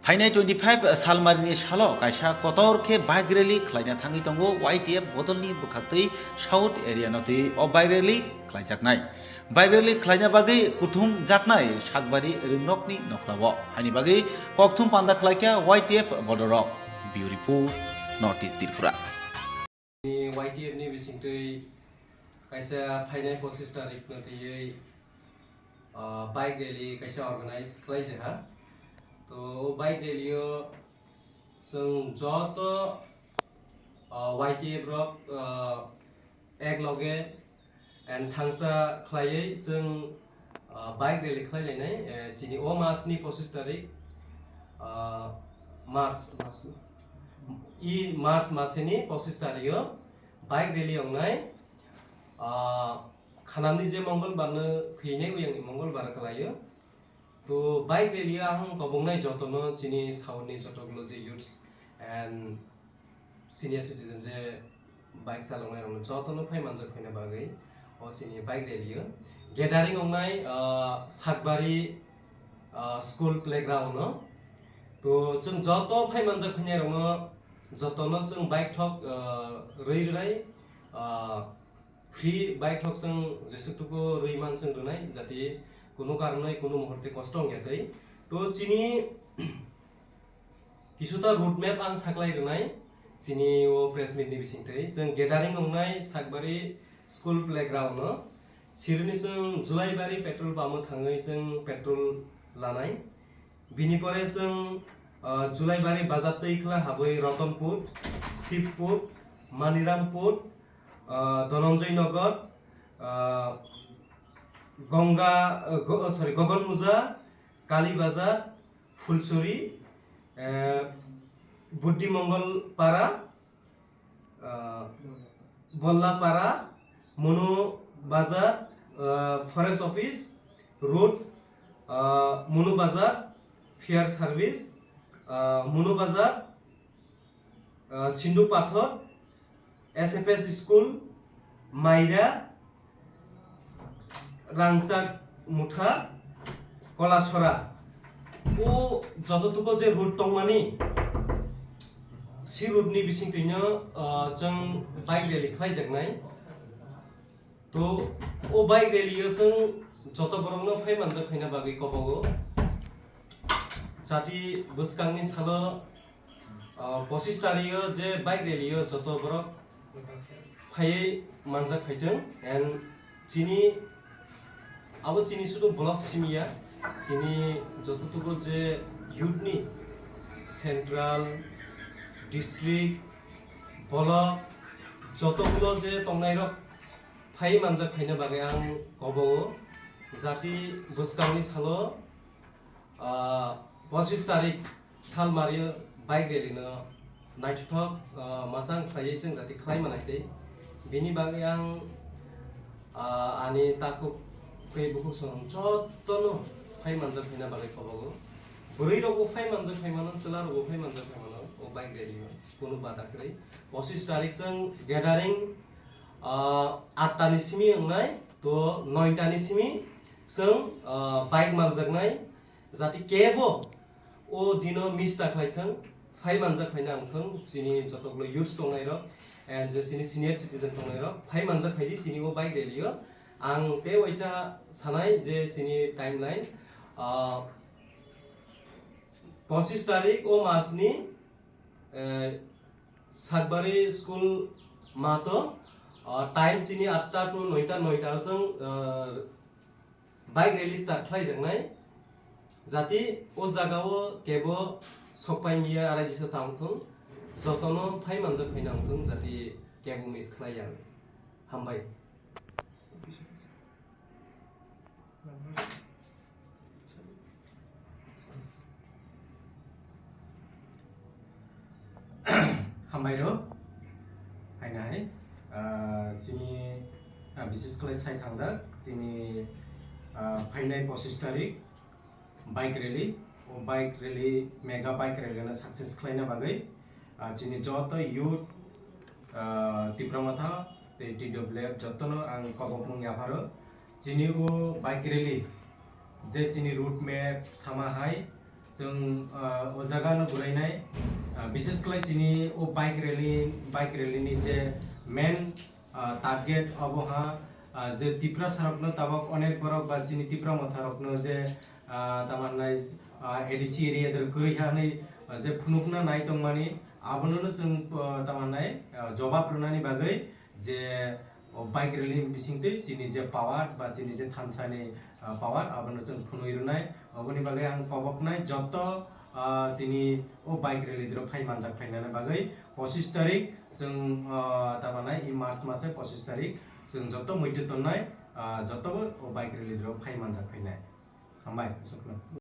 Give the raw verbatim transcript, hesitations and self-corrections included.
Phainai twenty five salmarini salo kaisa kotor khe bike rally khlaina thangwi tongo Y T F bodolni bwkhaktwi South area no twi o bike rally khlaijaknai. Bike rally khlaina bagwi kuthum jaknai Sakbari Ringrokni nokhlao. Haini bagwi kokthum panda khlaikha Y T F bodolrok. Bureau Report, North East Tripura. Y T F ni bisingtwi kaisa phainai pochis tarik no twiwi, ah, bike rally kaisa organize khlaijakha. To o bike rally o chwng joto, ah, Y T F rok, ah, ek loge and thangsa khlaiwi chwng, ah, bike rally khlai lainai, eh, chini o mas ni pochis tarik, ah, March, March, i March masini pochis tarik o bike rally wngnai, ah, khanamni je Mongolbar no khwinai, uyang ni Mongolbar kwlaio. To bike rally o ang kobongnai jotono chini South ni jotogulo je youths and senior citizen je bike chaloknai rokno jotono phai manjak phaina bagwi o chini bike rally o gathering wngnai, ah, Sakbari, ah, school playground o. To chwng joto phai manjak phainai rokno jotono chwng bike thok, ah, rwi rwnai, ah, free bike thok chwng jesuk tuku rwi man chwng rwnai, jati kunu karonoi kunu muhurte kosto wngya twi. To chini kisuta road map ang saklai rwnai chini o press meet ni bisingtwi. Chwng gathering wngnai Sakbari school playground o. Sironi chwng Julaibari petrol pump o thangwi chwng petrol lanai. Bini pore chwng, ah, Julaibari bazar twi khwla habwi Ratanpur, Shibpur, Manirampur, ah, Dhananjay Nagar, ah, Ganga, ah, Go-, oh, sorry, Gogon Muja, Kali Bazar, Phulsuri, eh, Buddhi Mongol Para, ah, Bolla Para, Monu Bazar, ah, Forest Office Road, ah, Monu Bazar, Fire Service, ah, Monu Bazar, ah, Sindu Pathor, S F S School, Maira, Rangchak Mutha, Kolasora. O joto tuko je road tongmani, si road ni bisingtwino, ah, chwng bike rally khlaijaknai. To o bike rally o chwng joto borokno phai manjak phaina bagwi kobogo. Jati bwskangni salo, ah, pochis tarik o je bike rally o joto borok phaiwi manjak phaitwng and chini abo chini sudu block simi ya, chini joto tugo je youth ni central, district, block joto ulo je tongnai rok phai manjak phaina bagwi ang kobogo. Jati bwskangni salo, ah, pochis tarik sal mario bike rally no naithothok, ah, masang khlaiwi chwng jati khlai manai tei bini bagwi ang, ah, ani takhuk tei bukhuk song jotono phai manjak phaina bagwi kobogo. Bwrwi rokbo phai manjak phai mano, chwla rokbo phai manjak phai mano o bike rally o, kunu bada kwrwi. Pochis tarik chwng gathering, ah, atta ni simi wngnai, to noita ni simi chwng, ah, bike manjaknai, jati kebo o dino miss ta khlai thang, phai manjak phaina ang thang, chini jotogulo youths tongnai rok, and je chini senior citizen tongnai rok, phai manjak phaidi chini o bike rally o. Ang tei waisa sanai je chini timeline, ah, pochis tarik o mas ni, eh, Sakbari school mato, ah, time chini atta to noita, noita chwng, ah, bike rally start khlaijaknai. Jati o jagao kebo sokpai miya arai disa tang thung, jotono phai manjak phaina wng thung, jati kebo miss khlai ya. Hambai. Hambai rw, haino hai, ah, chini, ah, bises khlai sai thangjak, chini, ah, phainai pochis tarik bike rally, o bike rally, mega bike rally no success khlaina bagwi, ah, chini joto youth, ah, Tipra Motha tei T W F jotono ang kobokmung yapharo. Chini o bike rally, je chini route map sama hai, Chwng, ah, o jaga no gurainai, ah, bishes khlai chini o bike rally, bike rally ni je main, ah, target abo ha, ah, je Tiprasa rok no tabok onek borok ba chini Tipra Motha rok no je, ah, tamo hwnai, ah, A D C area der kwrwi ha hwnwi, ah, je phunukna nai tongmani abono no chwng, ah, tamo hwnai, ah, jobab rwnani bagwi je o bike rally ni bisingtwi chini je power ba chini je thansani, ah, power abono chwng phunui rwnai. Oboni bagwi ang koboknai joto, ah, tini o bike rally dro phai manjak phainani bagwi pochis tarik chwng, ah, tamo hwnai i March mase pochis tarik chwng joto muitu tonnai, ah, joto o bike rally dro phai manjak phainai. Hambai, aswkno.